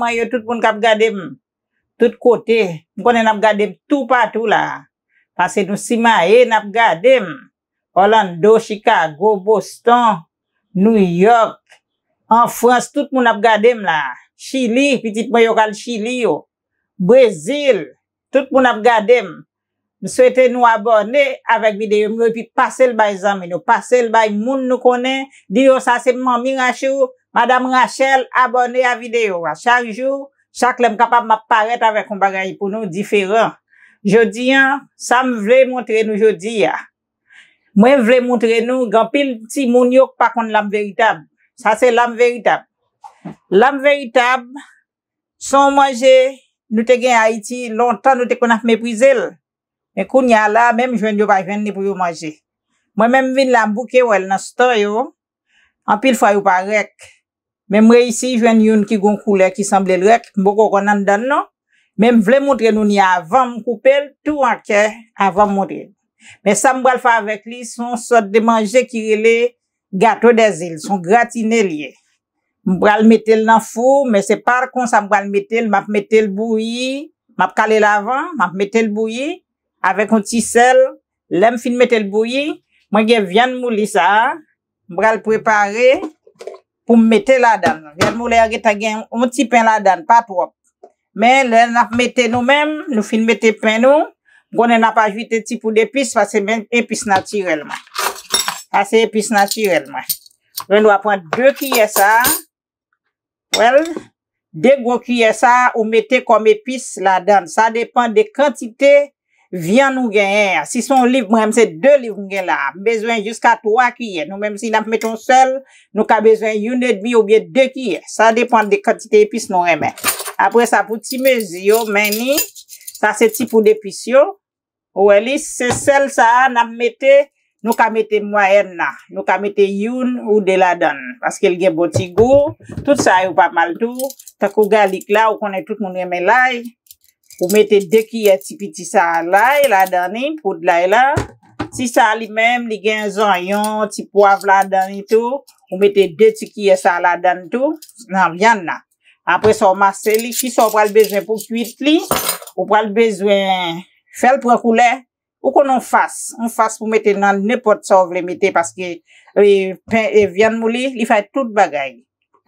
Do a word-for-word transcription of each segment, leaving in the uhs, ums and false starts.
Mwen yo, tout moun k ap gade m, tout kote, m konnen n ap gade m toupatou la. Pase nou simaye, n ap gade m. Orlando, Chicago, Boston, New York, an Frans, tout moun ap gade m la. Chili, pitit mwen yo k al Chili yo. Brezil, tout moun ap gade m. M swete nou abòne avèk videyo m yo epi pase l bay zanmi nou, pase l bay moun nou konnen. Di yo sa se Manmi Rachou, Madam Rachel, abòne a videyo a. Chak jou, chak lè m kapab, m ap parèt avèk yon bagay pou nou diferan. Jodi a, sa m vle montre nou jodi a. Mwen vle montre nou, gen anpil timoun yo k pa konn lam veritab. Sa se lam veritab. Lam veritab, se yon manje nou te gen Ayiti lontan, nou te konn ap meprize l. Men kounye a la, menm jwenn yo pa jwenn li pou yo manje. Mwen menm m vin la, m bouke wè l nan store yo. Anpil fwa yo pa rèk. Men m reyisi jwenn youn ki gon koulè ki sanble l rèk, m poko konn anndan l non. Men m vle montre nou li avan m koupe l, tou an kè, avan m montre nou. Men sa m pral fè avèk li, se yon sòt de manje ki rele gato dèzil, se yon gratine li ye. M pral mete l nan fou, men se pa konsa m pral mete l, m ap mete l bouyi, m ap kale l avan, m ap mete l bouyi avèk yon ti sèl. Lè m fin mete l bouyi, mwen gen vyann mouli sa a, m pral prepare pou m mete ladan l. Vyann mouli a gentan gen yon ti pen ladan l, pa twòp. Men lè n ap mete nou menm, nou fin mete pen nou, m konnen n ap ajoute ti poud epis, paske men epis natirèl mwen. Sa se epis natirèl mwen. Mwen dwa pran de kiyè sa a. Wè l, de gwo kiyè sa a, ou mete kòm epis ladan l. Sa depann de kantite vyann ou genyen an. Si se yon liv, mwen menm se de liv m gen la a. M bezwen jiska twa kiyè. Nou menm si n ap mete yon sèl, nou ka bezwen youn edmi oubyen de kiyè. Sa depann de kantite epis nou renmen. Apre sa, pou ti mezi yo, men ni, sa se ti poud epis yo. Ou wè li, se sèl sa a n ap mete, nou ka mete mwayèn la. Nou ka mete youn ou de ladan l, paske l gen bon ti gou. Tout sa yo pa mal tou. Tankou galik la, ou konnen tout moun renmen lay. Ou mete de kiyè ti piti sa a lay ladan li, poud lay la. Ti sa a li menm, li gen zonyon, ti pwav ladan li tou. Ou mete de ti kiyè sa a ladan l tou, nan vyann nan. Apre sa, w mase li. Kisa w pral bezwen pou kwit li? Ou pral bezwen fè l pran koulè. Ou konn yon fas, yon fas pou mete nan nenpòt sa w vle mete, paske, e, pen, e, vyann mouli, li fè tout bagay.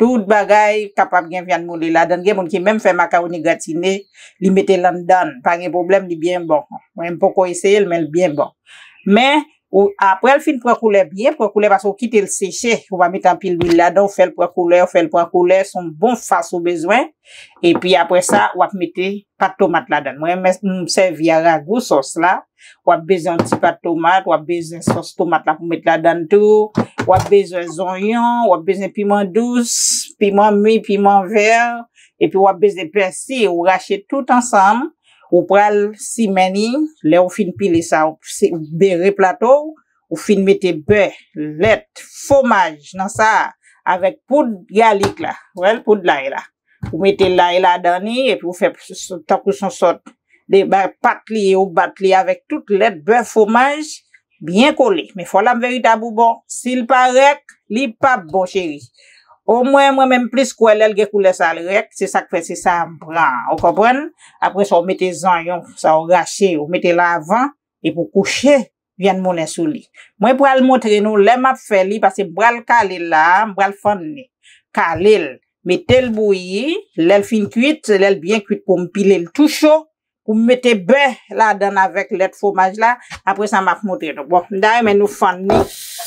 Tout bagay kapab gen vyann mouli ladan l. Gen moun ki menm fè makawoni gratine, li mete l anndan l. Pa gen pwoblèm, li byen bon. Mwen, m poko eseye l, men l byen bon. Men, ou, apre l fin pran koulè, byen pran koulè, paske w kite l seche. Ou pa mete anpil lwil ladan, w fè l pran koulè, w fè l pran koulè. Se yon bon fas ou bezwen. Epi apre sa, w ap mete pat tomat ladan l. Mwen, m, m sèvi a ragou sòs la. W ap bezwen yon ti pat tomat, w ap bezwen sòs tomat la pou met ladan l tou. W ap bezwen zonyon, w ap bezwen piman dous, piman mi, piman vè, epi w ap bezwen pèsi, ou rache tout ansanm. Ou pral simen li, lè ou fin pile sa, ou si, ou bere plato w, ou fin mete bè, lèt, fwomaj nan sa a, avèk poud galik la, wè l, poud lay la. Ou mete lay ladan li, epi ou fè s-, s-, tankou s on sòt de ba-, pat li, ou bat li avèk tout lèt, bè, fwomaj, byen kole. Men fò lam veritab ou bon. Si l pa rèk, li p ap bon, cheri. Omwen, mwen menm plis kwè lè l gen koulè sa l rèk, se sa k fè se sa a m pran. Ou konprann? Apre sa, ou mete zonyon, sa ou rache, ou mete l avan, epi ou kouche vyann moulen sou li. Mwen pral montre nou lè m ap fè li, paske m pral kale l la a, m pral fann li. Kale l, mete l bouyi, lè l fin kwit, se lè l byen kwit pou m pile l tou cho, pou m mete bè ladan l avèk lèt fwomaj la, apre sa m ap montre nou. Bon, m ta renmen nou fann li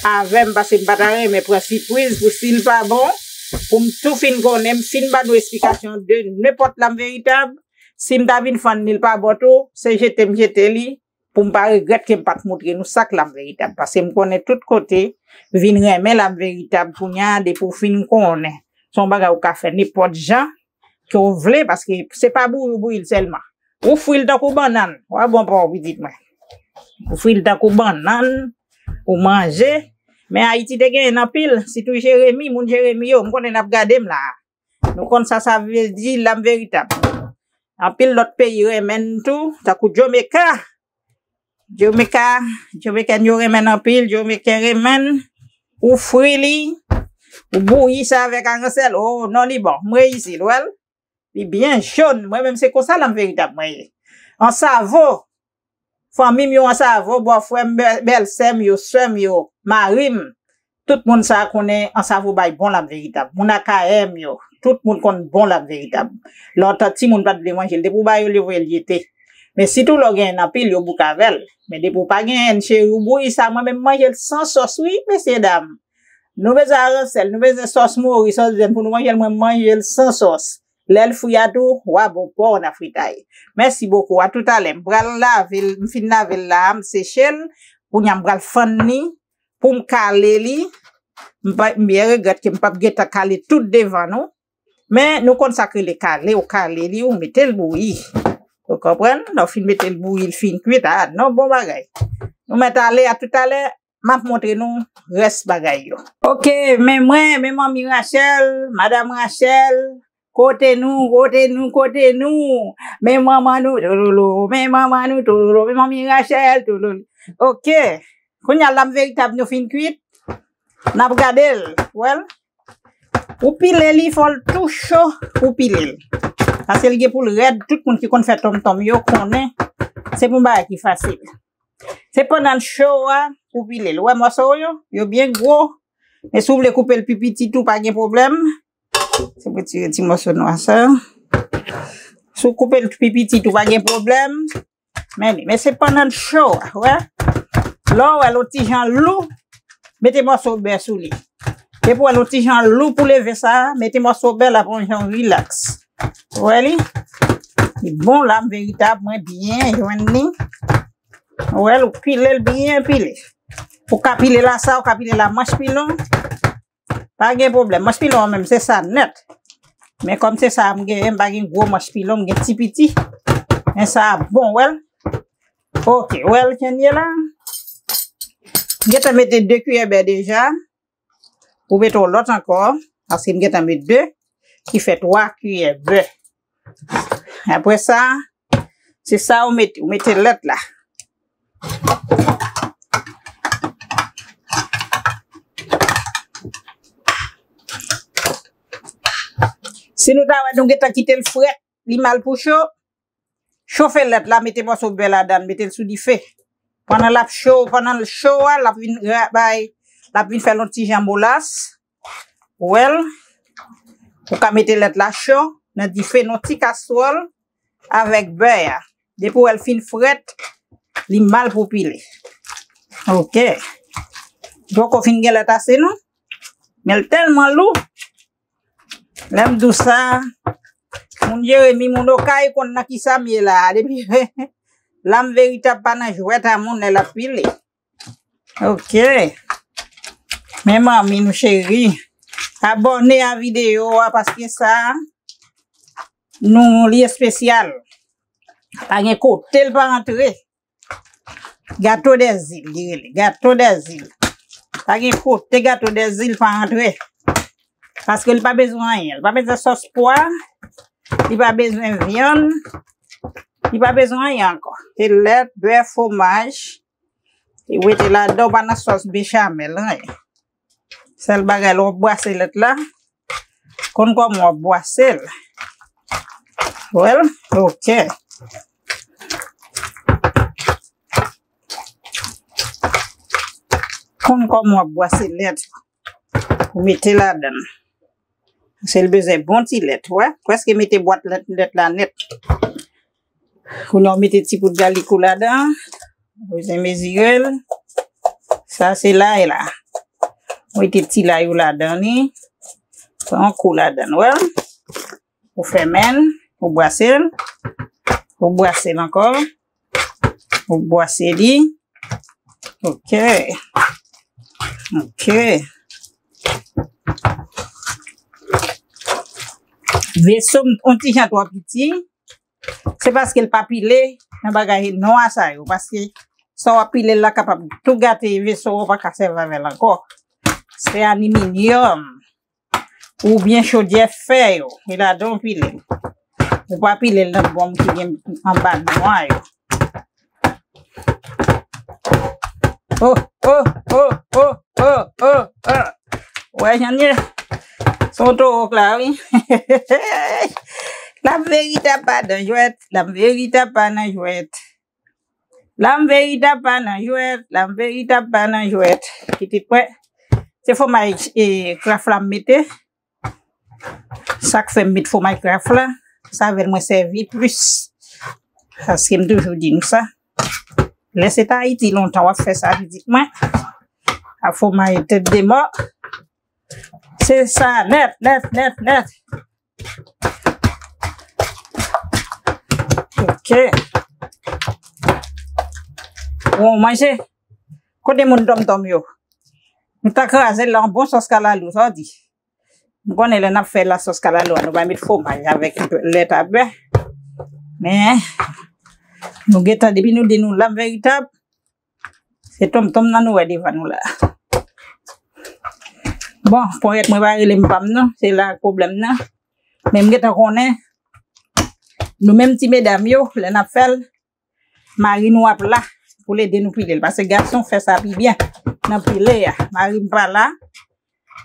avè m, paske m pa ta renmen pran sipriz pou si l pa bon, pou m tou fin konnen, m fin ba nou esplikasyon de nenpòt lam veritab, si m ta vin fann li, l pa bon tou, se jete m jete li, pou m pa regrèt ke m pa t montre nou sa k lam veritab. Paske m konnen tout kote vin renmen lam veritab kounye a, depi w fin konnen. Se yon bagay ou ka fè nenpòt jan ke w vle, paske se pa bouyi w bouyi l sèlman. Ou fri l tankou bannann. Wa bon pa w, pitit mwen. Ou fri l tankou bannann, ou manje. Men Ayiti te genyen l anpil, sitou Jeremi, moun Jeremi yo. M konnen n ap gade m la. Nou konn sa sa vle di, lam veritab. Anpil lòt peyi renmen n tou, tankou Jamaica. Jamaica, Jamaican yo renmen n anpil, Jamaican renmen n. Ou fri li, ou bouyi sa avèk aransèl. Oh, non, li bon. M reyisi l, wè l. li byen jòn. Mwen menm se konsa lam veritab mwen ye. Ansavo, fanmi m yo Ansavo, bòfrè m, bè- bèlsè m yo, sè m yo, mari m, tout moun sa konnen Ansavo bay bon lam veritab. Moun A K M yo, tout moun konn bon lam veritab. Lontan timoun pa t vle manje l, depi w ba yo, yo voye l jete. Men sitou lè w genyen anpil, yo bouk avè l. Men depi w pa genyen, cheri, w bouyi sa, mwen menm manje l san sòs, wi, mesye dam. Nou bezwen aransèl, nou bezwen sòs mori, sòs vyann pou nou manje l, mwen manje l san sòs. Lè l fri a tou, wa bon pò w nan fritay. Mèsi bokou, a toutalè. M pral lave l, m fin lave l la, m seche l. Kounye a m pral fann li, pou m kale li. M pa, m byen regrèt ke m p ap gentan kale tout devan nou. Men nou konn sa k rele kale, ou kale li, ou mete l bouyi. Ou konprann? Lè w fin mete l bouyi, l fin kwit, a, non, bon bagay. Nou mèt ale, a toutalè, m ap montre nou rès bagay yo. Oke, men mwen, men manmi Rachel, madam Rachel, kote nou, kote nou, kote nou? Men manman nou, tololo, men manman nou, tololo, men manmi Rachel, tololo. Oke, kounye a lam veritab nou fin kwit, n ap gade l, w wè l? Ou pile li, fò l tou cho pou pile l. Paske l gen pou l rèd, tout moun ki konn fè tonmtonm yo konnen se pa yon bagay ki fasil. Se pandan l cho a, ou pile l. Ou wè mòso yo? Yo byen gwo. Men si w vle koupe l pi piti tou, pa gen pwoblèm. Se pou tire ti mòso nwa sa. Si w koupe l pi piti tou, pa gen pwoblèm. Men li, men se pandan l cho a, wè. Lè w wè l yon ti jan lou, mete mòso bè sou li. Depi w wè l yon ti jan lou pou leve sa, mete mòso bè, l ap yon jan rilaks. Ou wè li? Li bon la, m veritab, mwen byen jwenn li. Ou wè l, ou pile l byen pile. Ou ka pile l a sa, ou ka pile l a manch pilon. Pa gen pwoblèm. Manch pilon an menm, se sa nèt. Men kòm se sa m genyen, m pa gen gwo manch pilon, m gen ti piti. Men sa a bon, w wè l. Oke, w wè l jan l ye la. M gentan mete de kiyè bè deja. Ou mete yon lòt ankò, paske m gentan met de, ki fè twa kiyè bè. Apre sa, se sa ou mete, ou mete lèt la. Si nou ta wè nou gentan kite l frèt, li mal pou cho, chofe lèt la, mete mòso bè ladan l, mete l sou dife. Pandan l ap cho, pandan l cho a, l ap vin ra- bay, l ap vin fè l yon ti jan molas. Ou wè l? Ou ka mete lèt la cho nan dife, nan ti kastwòl avèk bè a. Depi w wè l fin frèt, li mal pou pile. Oke. Poko fin gen lèt ase non. Men l tèlman lou. Lè m di w sa, moun Jeremi, moun Okay konn nan kisa m ye la. Depi la m veritab pa nan jwèt a moun lè l ap pile. Oke. Men manmi nou cheri, abòne a videyo a paske sa nou li espesyal. Pa gen kote l pa antre. Gato dèzil, li rele. Gato dèzil. Pa gen kote gato dèzil pa antre. Paske li pa bezwen anyen. Li pa bezwen sòs pwa. Li pa bezwen vyann. Li pa bezwen anyen ankò. Se lèt, bè, fwomaj. Li mete ladan, ou pa nan sòs bechamèl, anyen. Sèl bagay, lè w ap bwase lèt la, konn kòman w ap bwase l. Wè l? Oke. Konn kòman w ap bwase lèt pou mete ladan l. Se l bezwen bon ti lèt, wè. Prèske mete bwat lèt, lèt la nèt. Kounye a w mete ti poud galik ou ladan. Ou bezwen mezire l. Sa se lay la. Ou mete ti lay ou ladan li. Pran yon kou ladan l, wè. Ou fèmen l, ou bwase l. Ou bwase l ankò. Ou bwase li. Oke. Oke. Veso m yon ti jan twò piti. Se paske l pa pile nan bagay nwa sa yo. Paske sa w ap pile l la kapab tou gate veso a, ou pa ka sèvi avè l ankò. Se aliminyòm oubyen chodyè fè yo. E ladan w pile l. Ou pa pile l nan bonm ki gen anba nwa yo. Oh, oh, oh, oh, oh, oh, oh. Wè jan l ye. Se yon towo k la, wi. Lam veritab pa nan jwèt, lam veritab pa nan jwèt. Lam veritab pa nan jwèt, lam veritab pa nan jwèt. Pitit mwen, se fòmaj, e, Kraft la m mete. Sa k fè m met fòmaj Kraft la, se avè l mwen sèvi plis. Paske m toujou di nou sa. Lè se t Ayiti lontan w ap fè sa pitit mwen. Ak fòmaj tèt de mò. Se sa nèt, nèt, nèt, nèt. Ok. Bon, manje. Kote moun tòmtòm yo? Nou ta kraze l la, yon bon sòs kalalou, sa w di? M konnen lè n ap fè lasòs kalalou a, nou pa met fwomaj avèk lèt a bè. Men, nou gentan, depi nou di nou lam veritab, se tonmtonm nan nou wè devan nou la. Bon, ponyèt mwen pa rele m pa m non, se la pwoblèm nan. Men m gentan konnen, nou menm ti medam yo, lè n ap fè l, mari nou ap la pou l ede nou pile l. Paske gason fè sa pi byen nan pile a. Mari m pa la.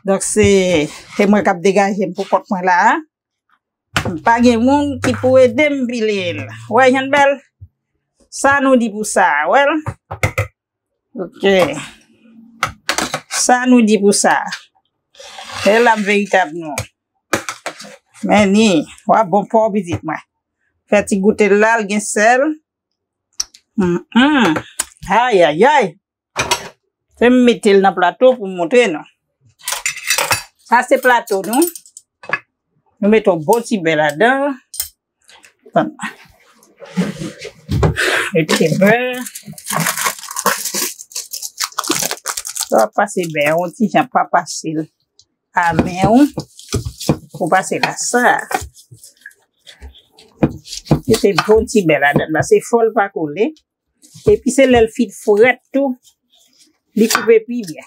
Donk, se, se mwen k ap degaje m pou kont mwen la a. M pa gen moun ki pou ede m pile l. Wè, jan l bèl. Sa nou di pou sa a, wè l. Ok. Sa nou di pou sa a. Se lam veritab nou. Men ni, w ap bon pò pitit mwen. Fè ti goute l la, l gen sèl. Mm, mm. Ayayay. Se m mete l nan plato pou m montre nou. Sa se plato nou. Nou mete yon bon ti bè ladan. Mete bè. Sa w ap pase bè, yon ti jan pa pase l a men w. Pou pase la sa. Mete bon ti bè ladan. Pase fò l pa kole. Epi se lè l fin frèt tou, li koupe pi byen.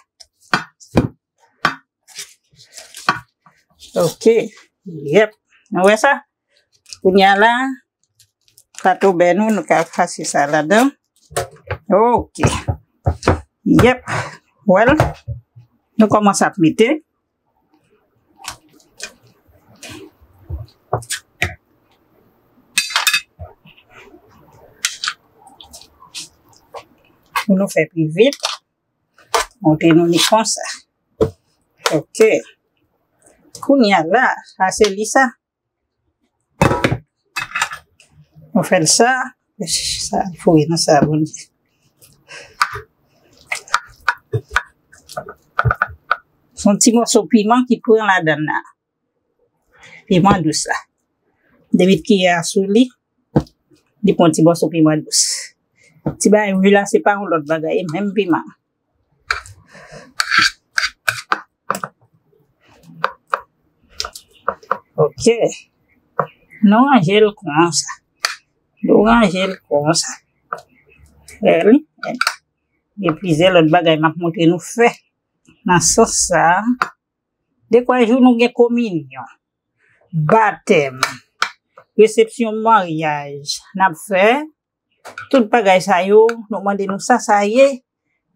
Ok. Yep. Nou wè sa? Kounye a la, plato bè nou, nou ka pase sa ladan. Ok. Yep. Wè l? Nou kòmanse ap mete. Pou nou fè pi vit, montre nou li konsa. Ok. Kounye a la, sa se li sa. Nou fè l sa. Sa foure nan sa, Bondye. Se yon ti mòso piman ki pran ladan l la. Piman dous la. Depi kiyè a sou li, li pran ti mòso piman dous. Ti bagay wi la, se pa yon lòt bagay, e menm piman. Ok. Nou ranje l konsa. Nou ranje l konsa. Wè li. Gen plizyè lòt bagay m ap montre nou fè nan sans sa a. Dekwa jou nou gen kominyon, batèm, resepsyon maryaj, n ap fè. Tout bagay sa yo, nou mande nou sa sa ye,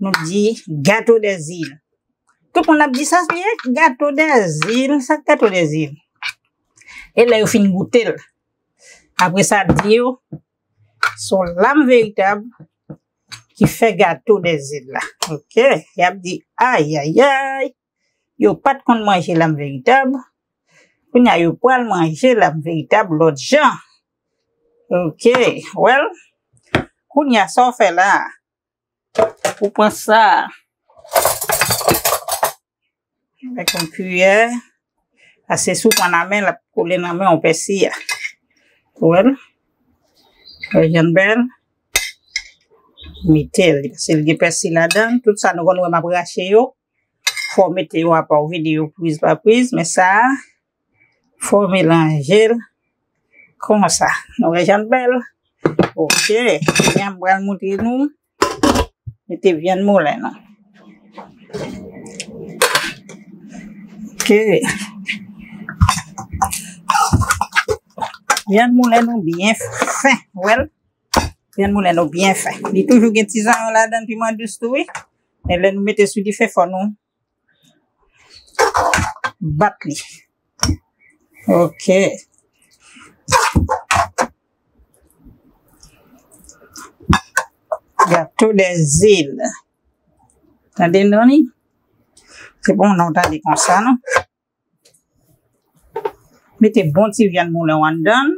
nou di gato dèzil. Tout moun ap di sa se gato dèzil, sa gato dèzil. E lè yo fin goute l, apre sa di yo, se yon lam veritab ki fè gato dèzil la. Ok, y ap di ayayay. Yo pa t konn manje lam veritab. Kounye a, yo pral manje lam veritab lòt jan. Ok, well, kounye a, sa w fè la a? Ou pran sa a. Avèk yon kiyè. Paske si w pran nan men, l ap kole nan men w pèsi a. Well, wè jan l bèl. Mete l, paske l gen pèsi ladan l. Tout sa nou konn wè m ap rache yo. Fò w mete yo apa w vide yo priz pa priz, men sa a, fò w melanje l konsa. Nou wè jan l bèl? Ok, kounye a m pral montre nou mete vyann moulen nou. Ok. Vyann moulen nou byen fen, wè l? Vyann moulen nou byen fen. Li toujou gen ti zonyon ladan l, piman dous tou, wi. Men lè nou mete sou dife, fò nou bat li. Ok. Gâteau des îles. Tande non li? Se pa yon non w tande konsa non. Mete bon ti vyann moulen w anndan.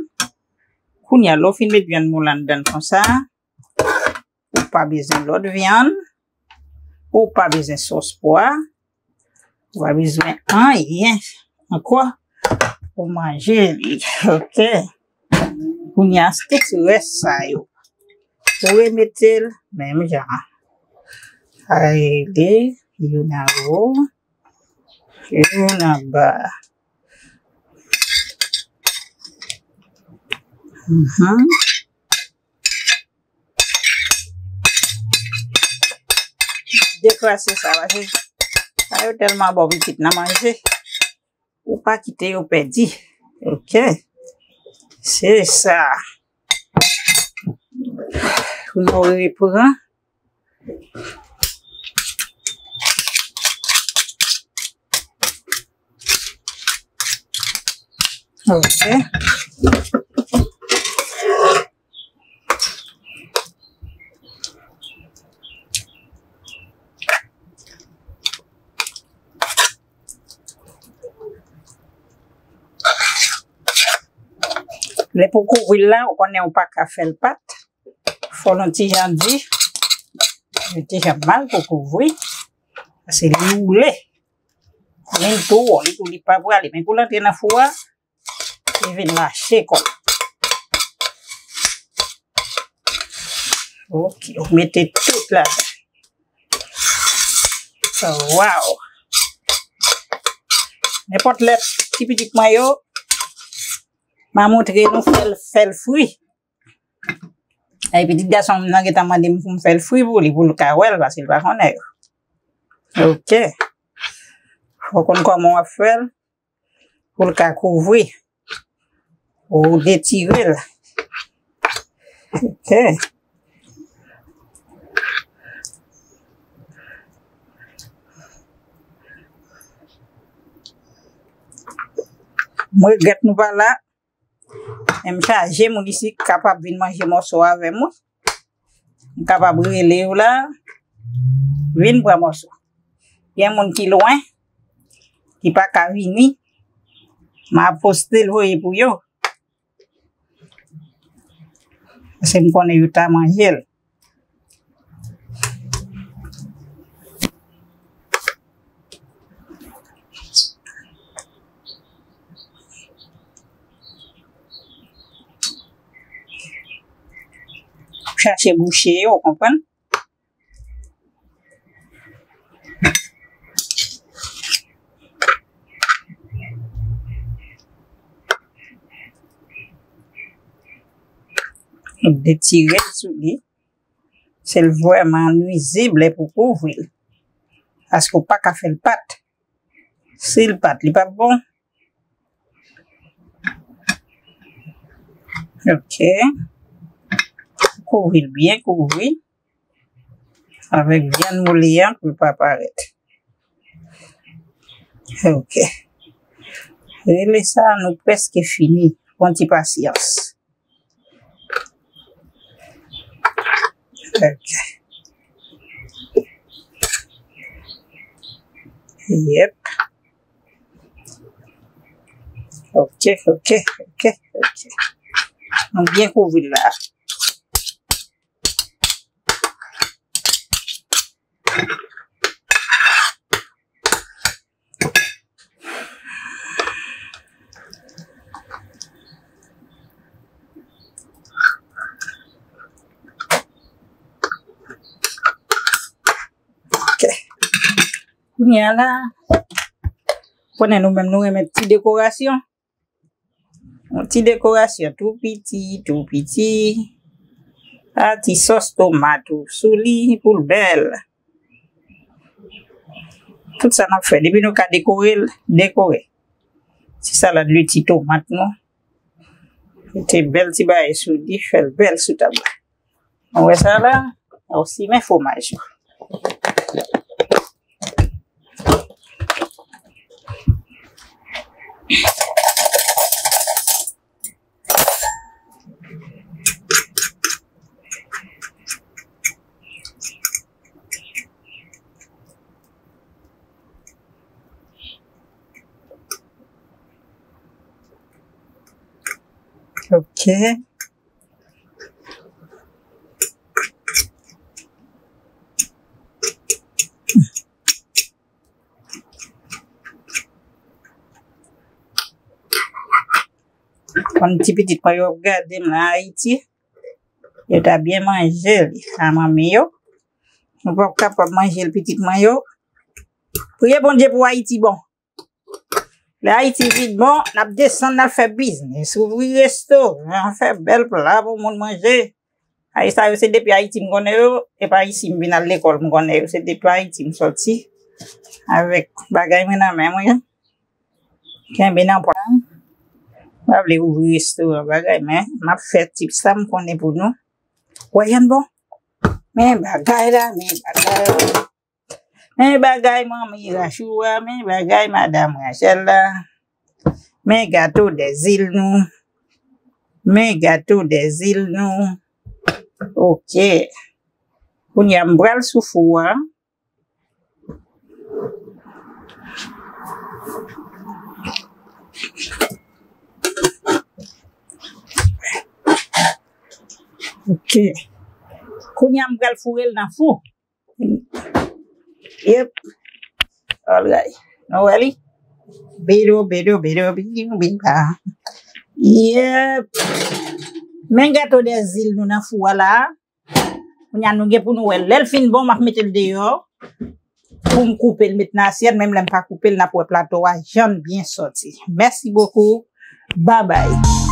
Kounye a, lè w fin met vyann moulen anndan konsa, ou pa bezwen lòt vyann, ou pa bezwen sòs pwa, ou pa bezwen anyen ankò pou manje li. Ok. Kounye a, tout rès sa yo, ou remete l menm jan an. Sa rele youn anwo, youn anba. Mhm. Dekrase sa, paske sa yo tèlman bon pitit nan manje. Ou pa kite yo pèdi. Ok. Se sa. Pou nou repran. Ok. Lè pou kouvri l la, ou konnen ou pa ka fè l pat. Fò l yon ti jan di, yon ti jan mal pou kouvri. Paske li woule. Men l tou wo, li tou li pa prale. Men pou l antre nan fou a, li vin lache kò l. Ok, ou mete tout la. Waw. Nenpòt lè ti pitit mwen yo, m a montre nou fè l, fè l fri. Epi pitit gason m nan gentan mande m pou m fè l fri pou li, pou l ka wè l, paske l pa konnen yo. Ok. Fò w konn kòman w ap fè l pou l ka kouvri. Ou detire l. Ok. M regrèt nou pa la. Men m chaje moun isi k kapab vin manje mòso avè m, wi. M kapab rele yo la, vin pran mòso. Gen moun ki lwen, ki pa ka vini, m a poste l voye pou yo. Paske m konnen yo ta manje l. Chache bouche yo, w konprann? Detire l sou li. Se l vrèman nwizib lè pou kouvri l. Paske w pa ka fè l pat. Si l pat, li p ap bon. Ok. Kouvri l byen kouvri. Avèk vyann moule an pou l pa parèt. Ok. Rele sa, nou prèske fini. Pran ti pasyans. Ok. Yep. Ok, ok, ok, ok. Nou byen kouvri l la. Ok. Kounye a la, konnen nou menm nou renmen ti dekorasyon. Yon ti dekorasyon tou piti, tou piti. A ti sòs tomat ou sou li pou l bèl. Tout sa n ap fè, depi nou ka dekore l, dekore. Ti salad leti tomat nou. Mete bèl ti bagay sou li, fè l bèl sou tab la. Ou wè sa la? Ou simen fwomaj ou. Ok. Konn ti pitit mwen yo ap gade m nan Ayiti, yo ta byen manje li. Sa manmi yo, nou p ap kapab manje l, pitit mwen yo. Priye Bondye pou Ayiti bon. Lè Ayiti vin bon, n ap desann, n al fè biznis, ouvri restoran, fè bèl pla pou moun manje. Ay, sa yo se depi Ayiti m konnen yo, e pa isi m vin al lekòl m konnen yo, se depi Ayiti m sòti avèk bagay mwen nan men mwen. Kenbe nan pwa. M pa vle ouvri restoran bagay, men m ap fè tip sa m konnen pou nou. Wè, Yann bon. Men bagay la, men bagay la. Men bagay manmi Rachou a, men bagay madanm Rachel la. Men gato dèzil nou. Men gato dèzil nou. Ok. Kounye a m pral sou fou a. Ok. Kounye a m pral foure l nan fou. Yep. Alright. Nou wè li? Bido, bido, bido, bido, bido. Yep. Men gato dèzil nou nan fou a la. Kounye a nou gen pou nou wè. Lè l fin bon, m ap mete l deyò. Pou m koupe l, met nan asyèt. Menm lè m pa koupe l, n ap wè plato a jan l byen sòti. Mèsi bokou. Babay.